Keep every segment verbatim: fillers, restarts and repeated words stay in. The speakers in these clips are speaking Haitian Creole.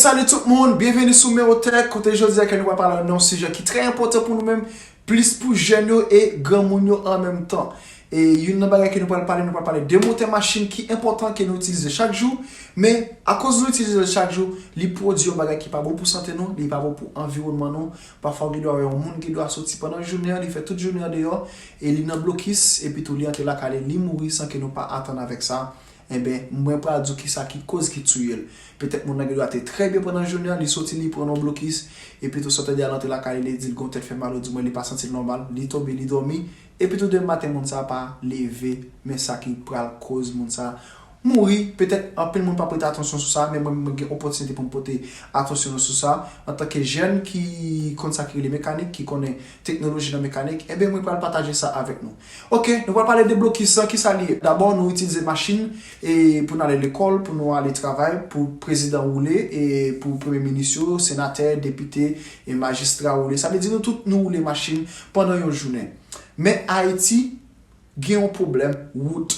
Salut tout moun, byenveni sou Mewotech, kote jodi a ke nou pral pale nan yon sijè ki trè enpòtan pou nou menm, plis pou jèn yo e granmoun yo an menm tan. E youn nan bagay ke nou pral pale, nou pral pale de motè machin ki enpòtan ke nou itilize chak jou, men akoz nou itilize l chak jou, li pwodui yon bagay ki pa bon pou sante nou, li pa bon pou anviwònman nou. Pafwa ou gen dwa wè yon moun gen dwa soti pandan jounen an, li fè tout jounen an deyò, e li nan blokis, epi tou li antre lakay li, li mouri san ke nou pa atann avèk sa. Enben, mwen pral di w kisa ki koz ki touye l. Petèt moun nan gen dwa te trè byen pandan jounen an, li soti, li pran yon blokis, epi tou sòtè di al antre lakay li, li di l gon tèt fè mal, ou di mwen li pa santi l nòmal, li tonbe, li dòmi, epi tou demen maten moun sa a pa leve, men sa ki pral koz moun sa a mouri. Petèt anpil moun p ap prete atansyon sou sa, men mwen, mwen gen opòtinite pou m pote atansyon nou sou sa. Antanke jèn ki konn sa ki rele mekanik, ki konnen teknoloji nan mekanik, enben mwen pral pataje sa avèk nou. Ok, nou pral pale de blokis lan, kisa li ye? Dabò, nou itilize machin e pou n ale lekòl, pou nou ale travay, pou prezidan woule, e pou premye minis yo, senatè, depite, e majistra woule. Sa vle di nou tout nou woule machin pandan yon jounen. Men Ayiti gen yon pwoblèm wout.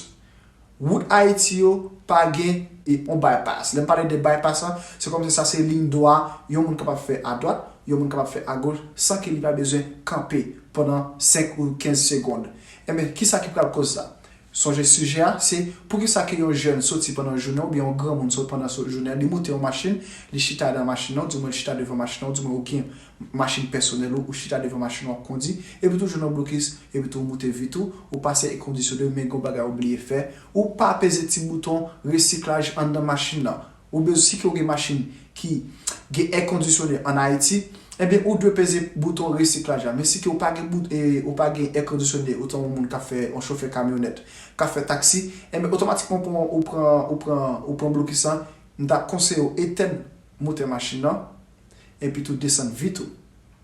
Wout Ayiti yo pa gen e, yon bypass. Lè m pale de bypass lan, se kòmsi sa se liy dwa, yon moun kapab fè adwat, yon moun kapab fè agoch, san ke li pa bezwen kanpe pandan senk ou kenz segonn. Enben, kisa ki pral koz sa? Sonje sijè a, se poukisa ke yon jèn soti pandan jounen, oubyen yon granmoun soti pandan so-, jounen, li moute yon machin, li chita nan machin nan, ou di mwen li chita devan machin nan, ou di mwen ou gen machin pèsonèl ou, ou chita devan machin ou ap kondi, epi tou jwenn yon blokis, epi tou ou moute vit ou, ou pase èkondisyone, men gen yon bagay ou bliye fè, ou pa peze ti bouton resiklaj anndan machin nan. Ou bezwen, si ke ou gen machin ki gen èkondisyone ann Ayiti, enben ou dwe peze bouton resiklaj la. Men si ke ou pa gen bout, e, ou pa gen èkondisyone, otan yon moun k ap fè, yon chofè kamyonèt, k ap fè taksi, enben otomatikman ou pran, ou pran, ou pran, ou pran blokis lan, m ta konseye w etèn motè machin nan, epi tou desann vit ou.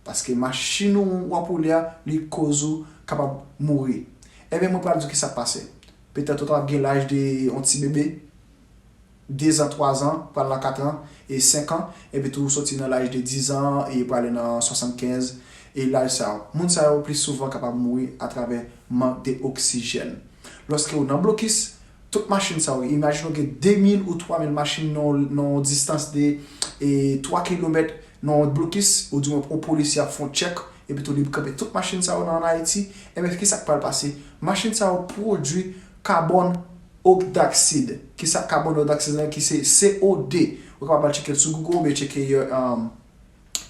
Paske machin ou w ap woule a, li koz ou kapab mouri. Enben mwen pral di w kisa k pase. Petèt ou ta gen laj de yon ti bebe, de zan, twa zan, pral nan kat an, e senk an, epi tou ou soti nan laj de diz an, e prale nan swasannkenz, e laj sa yo. Moun sa yo plis souvan kapab mouri atravè mank de oksijèn. Lòske ou nan blokis, tout machin sa yo, imajine w gen de mil ou twa mil machin nan, nan yon distans de, e, twa kilomèt nan yon blokis, ou di mwen yon polisye ap fè yon tchèk, epi tou li kanpe tout machin sa yo nan, ann Ayiti, enben kisa k pral pase? Machin sa yo pwodui kabòn odaksid. Kisa kabòn odaksid lan ki se C O D? Ou kapab al tcheke l sou Google oubyen tcheke, um,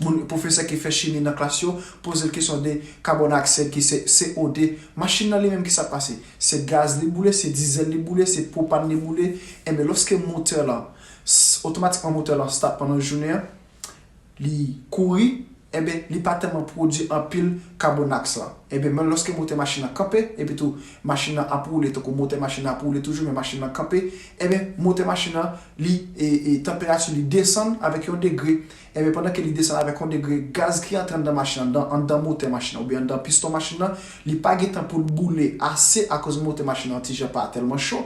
moun, pwofesè ki fè chimi nan klas yo, poze l kesyon de kabòn aksid ki se C O D. Machin nan li menm kisa k pase? Se gaz li boule, se dizèl li boule, se pwopàn li boule. Enben lòske motè lan, s-, otomatikman motè lan start pandan jounen an, li kouri, enben li pa tèlman pwodui anpil kabòn aksid lan. Enben men lòske motè machin nan kanpe, epi tou machin nan ap woule, tankou motè machin nan ap woule toujou, men machin nan kanpe, enben motè machin nan, li, e, e, tanperati li desann avèk yon degre. Enben pandan ke li desann avèk yon degre, gaz ki antre anndan machin nan, anndan motè machin nan, oubyen anndan piston machin nan, li pa gen tan pou l boule ase akoz motè machin nan ti jan pa tèlman cho,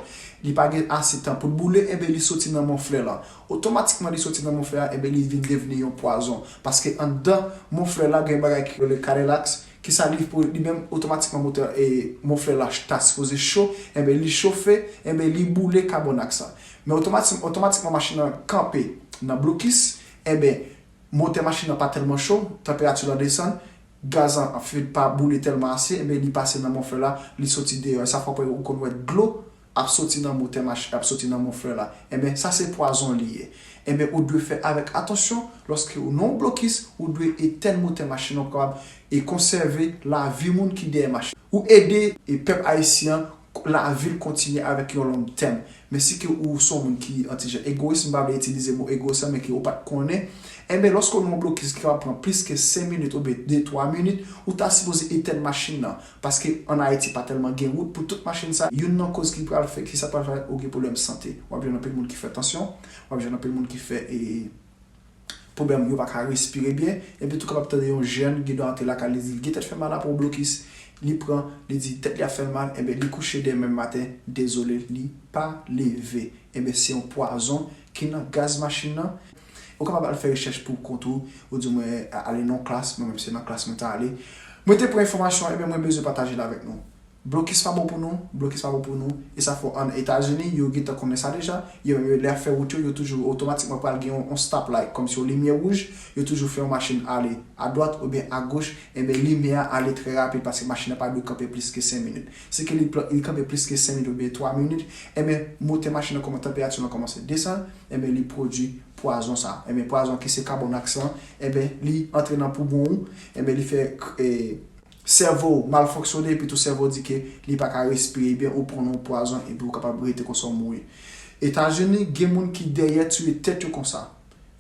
li pa gen ase tan pou l boule, enben li soti nan moflè lan. Otomatikman li soti nan moflè a, enben li vin devni yon pwazon. Paske anndan moflè la gen bagay ki rele kalelaks, ki sa li pou li menm otomatikman motè, e, moflè la ta sipoze cho, enben li chofe, enben li boule kabòn aksid lan. Men otomatik-, otomatikman machin nan kanpe nan blokis, enben motè machin nan pa tèlman cho, tanperati lan desann, gaz lan anfèt pa boule tèlman ase, enben li pase nan moflè la, li soti deyò. E sa fè ou konn wè dlo ap soti nan motè mach-, ap soti nan moflè la. Enben sa se pwazon li ye. Enben ou dwe fè avèk atansyon, lòske ou nan yon blokis, ou dwe etèn motè machin nan pou kapab e konsève lavi moun ki dèyè machin. Ou ede e pèp ayisyen an, lavi l kontinye avèk yon long tèm. Men si ke ou se yon moun ki yon ti jan egoyis, m pa vle itilize mo egoyis lan, men ke ou pa t konnen, enben lòske w nan yon blokis ki kapab pran plis ke senk minit oubyen de twa minit, ou ta sipoze etèn machin nan. Paske ann Ayiti pa tèlman gen wout pou tout machin sa. Youn nan koz ki pral fè, ki sa pral fè ou gen pwoblèm sante. W ap jwenn anpil moun ki fè tansyon, w ap jwenn anpil moun ki fè, e, pwoblèm yo pa ka respire byen, epi tou kapab tande yon jèn gen dwa antre lakay li, di l gen tèt fè mal apre yon blokis, li pran, li di tèt li ap fè l mal, enben li kouche demen maten, dezole, li pa leve. Enben se yon pwazon ki nan gaz machin nan. Ou kapab al fè rechèch pou kont ou, ou di mwen a-, ale nan yon klas, mwen menm se nan klas mwen ta ale. Mwen te pran enfòmasyon, enben mwen bezwen pataje l avèk nou. Blokis pa bon pou nou, blokis pa bon pou nou, e sa fè an Etazini, yo gentan konnen sa deja, yo menm lè y ap fè wout yo, yo toujou otomatikman pral gen yon, yon stop light, kòmsi yon limyè wouj, yo toujou fè yon machin ale adwat oubyen agoch, enben limyè a ale trè rapid paske machin nan pa dwe kanpe plis ke senk minit. Si ke li, li kanpe plis ke senk minit oubyen twa minit, enben motè machin nan kòman, tanperati lan kòmanse desann, enben li pwodui pwazon sa. Enben pwazon ki se kabonaks lan, enben li antre nan poumon ou, enben li fè e, sèvo w mal fonksyone, epi tou sèvo w di ke li pa ka respire byen, ou pran yon pwazon, epi ou kapab rete konsa w mouri. Etazini, gen moun ki dèyè tiye tèt yo konsa.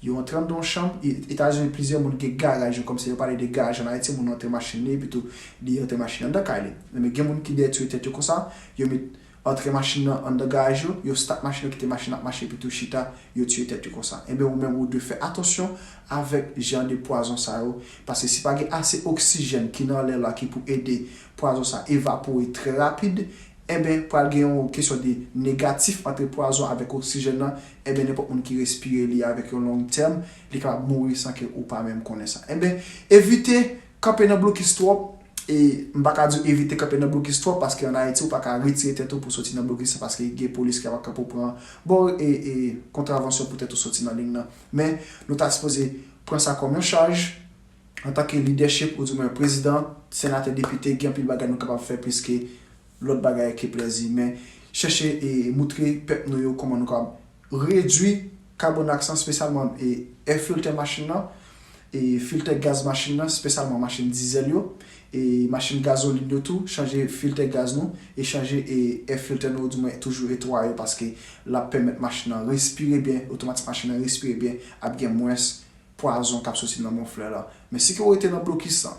Yo antre anndan yon chanm, e, Etazini, plizyè moun gen garaj yo, kòmsi yo pale de garaj an Ayiti, moun antre machin li, epi tou li antre machin anndan kay li. Men gen moun ki dèyè tiye tèt yo konsa, yo met antre machin nan anndan garaj yo, yo stat machin yo, kite machin ap mache, epi tou chita, yo tiye tèt yo konsa. Enben ou menm ou dwe fè atansyon avèk jan de pwazon sa yo, paske si pa gen ase oksijèn ki nan lè la ki pou ede pwazon sa evapore trè rapid, enben pral gen yon kesyon de negatif ant pwazon avèk oksijèn nan, enben nenpòt moun ki respire li avèk yon long tèm, li kapab mouri san ke ou pa menm konnen sa. Enben evite kanpe nan blokis twòp, e m pa ka di w evite kanpe nan blokis twòp, paske an Ayiti ou pa ka retire tèt ou pou soti nan blokis la, paske gen polis ki ap kanpe w pran ba w e, e kontravansyon pou tèt ou soti nan liy nan. Men nou ta sipoze pran sa kòm yon chaj antanke lidèchip, oudimwen prezidan, senatè, depite, gen anpil bagay nou kapab fè plis ke lòt bagay ke plèzi. Men chèche e moutre pèp nou yo kòman nou kapab redui kabonaks lan, espesyalman e air filter machin nan, e filtè gaz machin nan, espesyalman machin dizèl yo, e machin gazolin yo tou, chanje filtè gaz nou, e chanje e air filter nou, oudimwen toujou etwa yo, paske l ap pèmèt machin nan respire byen, otomatik machin nan respire byen, ap gen mwens pwazon k ap soti nan moflè la. Men si ke w rete nan blokis lan,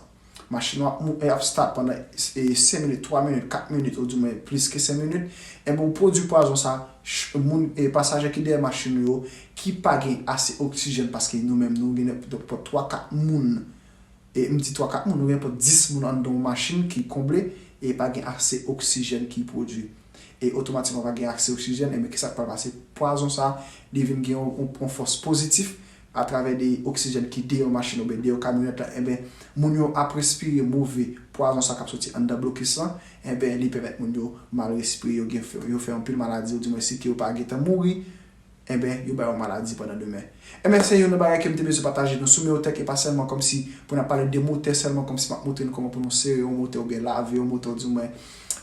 machin ou ap mou-, e ap start pandan e senk minit, twa minit, kat minit, oudimwen plis ke senk minit, enben ou pwodui pwazon sa, ch-, moun, e pasaje ki dèyè machin ou yo, ki pa gen ase oksijèn, paske nou menm nou gen nenpòt twa, kat moun, e m di twa, kat moun, nou gen nenpòt dis moun anndan yon machin ki konble, e pa gen ase oksijèn ki pwodui. E otomatikman pa gen ase oksijèn, enben kisa k pral pase? Pwazon sa, li vin gen yon, yon, yon fòs pozitif atravè de oksijèn ki deyò machin oubyen deyò kamyonèt la, enben moun yo ap respire move pwazon sa k ap soti anndan blokis lan, enben li pèmèt moun yo mal respire, yo gen, yo fè anpil maladi, oudimwen si ke yo pa gentan mouri, enben yo bay yon maladi pandan demen. Enben se youn nan bagay ke m te bezwen pataje nou sou Meyotèk, e pa sèlman kòmsi pou n ap pale de motè, sèlman kòmsi m ap montre nou kòman pou nou sere yon motè oubyen lave yon motè, oudimwen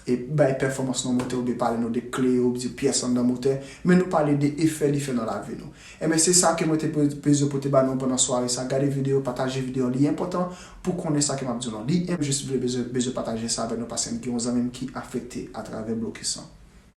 e bay pèfòmans nan motè oubyen pale nou de kle oubyen pyès anndan motè, men nou pale de efè li fè nan lavi nou. Enben se sa ke mwen te pe-, bezwen pote ba nou pandan sware sa. Gade videyo, pataje videyo, li enpòtan pou konnen sa ke m ap di nou. Li enp-, jis vle bezwen, bezwen pataje sa avèk nou paske m gen yon zanmi m ki afekte atravè blokis lan.